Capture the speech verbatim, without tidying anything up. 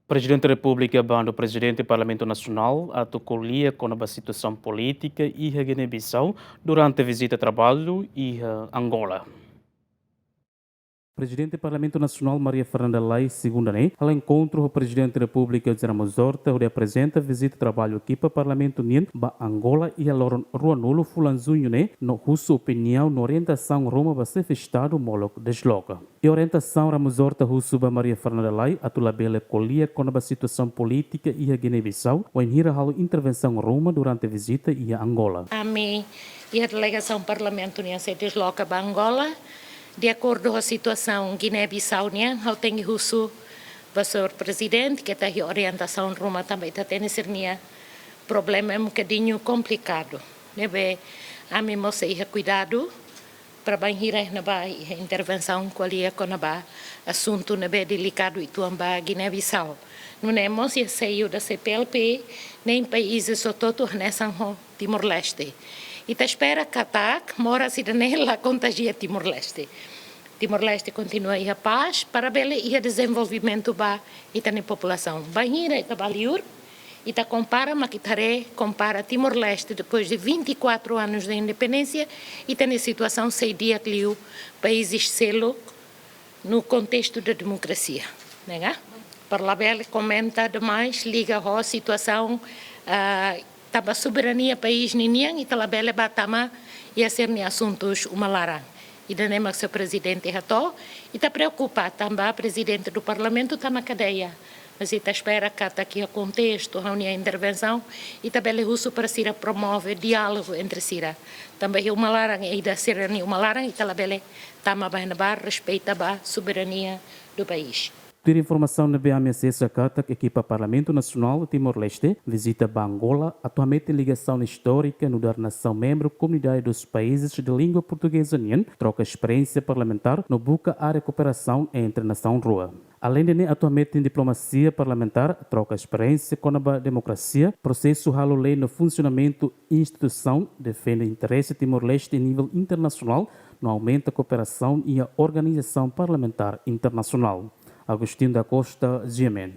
Prezidente Repúblika bandu Prezidente Parlamentu Nasionál atu ko'alia kona-ba situasaun polítika iha Giné-Bisau durante vizita traballu iha Angola. Prezidente Parlamentu Nasionál Maria Fernanda Lay, segunda ne'e, halo enkontru ho Prezidente Repúblika José Ramos Horta, hodi aprezenta vizita traballu ekipa Parlamentu nian ba Angola iha loron ruanulu fulan Juñu ne'e, no husu opiniaun no orientasaun ruma ba Xefe Estadu molok desloka. Iha orientasaun, Ramos Horta husu ba Maria Fernanda Lay atu labele ko'alia kona-ba situasaun polítika iha Giné-Bisau, wainhira halo intervensaun ruma durante vizita iha Angola. Ami iha delegasaun Parlamentu nian sei desloka ba Angola, de akordu ho situasaun Giné-Bisau nian, ha'u tenke husu ba Señór Prezidente, keta iha orientasaun ruma tanba ita hatene sira-nia problema é um bocadinho complicado. Ne'ebé ami mós sei iha kuidadu, para bainhira ne'ebá iha intervensaun ko'alia kona-ba asuntu ne'ebé delikadu uitoan ba Giné-Bisau. Nune'e mós iha seiu da C P L P, nein países hotu-hotu hanesan ho Timor-Leste. Ita espera katak moras ida-ne'e la kontajia Timor-Leste. Timor-Leste kontinua iha pás, para bele iha dezenvolvimentu ba ita-nia populasaun. Bainhira ita bá liur, ita kompara, mak ita haree kompara Timor-Leste, depois de vinte e quatro anos da independência, ita-nia situasaun sei di'ak liu países seluk no contexto da democracia, ne'e ka? Para labele komenta demais liga ho situasaun, ah, tanba soberania país ninian, ita labele bá tama iha sira-nia asuntus uma laran. Ida-ne'e mak Señór Prezidente hato'o, ita preokupa tanba Prezidente do Parlamentu tama kadeia. Mas ita espera katak iha kontestu ha'u-nia intervensaun, ita bele husu para sira promove diálogu entre sira. Tanba iha uma laran, ida sira-nia uma laran, ita labele tama ba iha ne'ebá, respeita ba soberania do país. Tuir informasaun ne'ebé ami asesa katak ekipa Parlamentu Nasionál Timor-Leste vizita ba Angola atu hametin ligasaun istórika nu'udar nasaun membru Comunidade dos Países de Língua Portuguesa nian, troka esperiénsia parlamentár no buka área kooperasaun entre nasaun rua. Aleinde ne'e, atu hametin diplomasia parlamentár, troka esperiénsia kona-ba demokrasia, prosesu halo lei no funsionamentu instituisaun, defende interese Timor-Leste nivel internasionál, no aumenta kooperasaun iha organizasaun parlamentár internasionál. Agostinho da Costa, G M N.